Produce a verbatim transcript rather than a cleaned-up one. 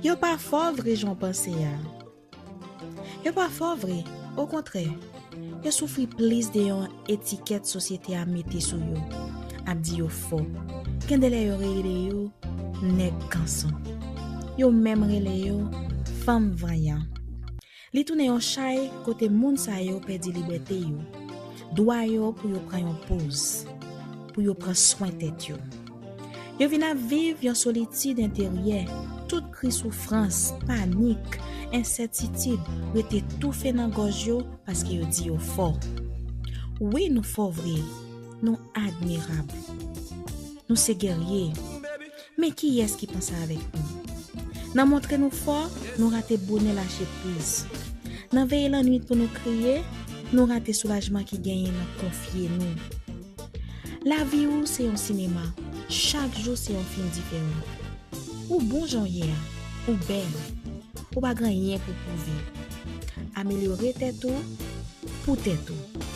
Yo pa fò vre jan w panse a. Yo pa fò vre, okontrè, yo soufri plis de yon etikèt sosyete a mete sou yo, ap di yo fò. Gen de lè yo rele yo nèg kanson. Yo menm rele yo fanm vanyan. Li tounen yon chay kote moun sa yo pèdi libète yo, dwa yo pou yo pran yon poz, pou yo pran swen tèt yo. Yo vin ap viv yon solitid enteryè, tout kri soufrans, panik, ensètitid rete toufe nan gòj yo paske yo di yo fò. Wi, nou fò vre, nou admirab, nou se gèrye. Men kiyès ki panse avèk nou? Nan montre nou fò, nou rate bonè lache priz. Nan veye lannwit pou nou kriye, nou rate soulajman ki genyen nan konfye nou. Lavi ou se yon sinema, chak jou se yon fim diferan. Ou bon jan w ye a, ou bèl, ou pa gen anyen pou pwouve. Amelyore tèt ou pou tèt ou.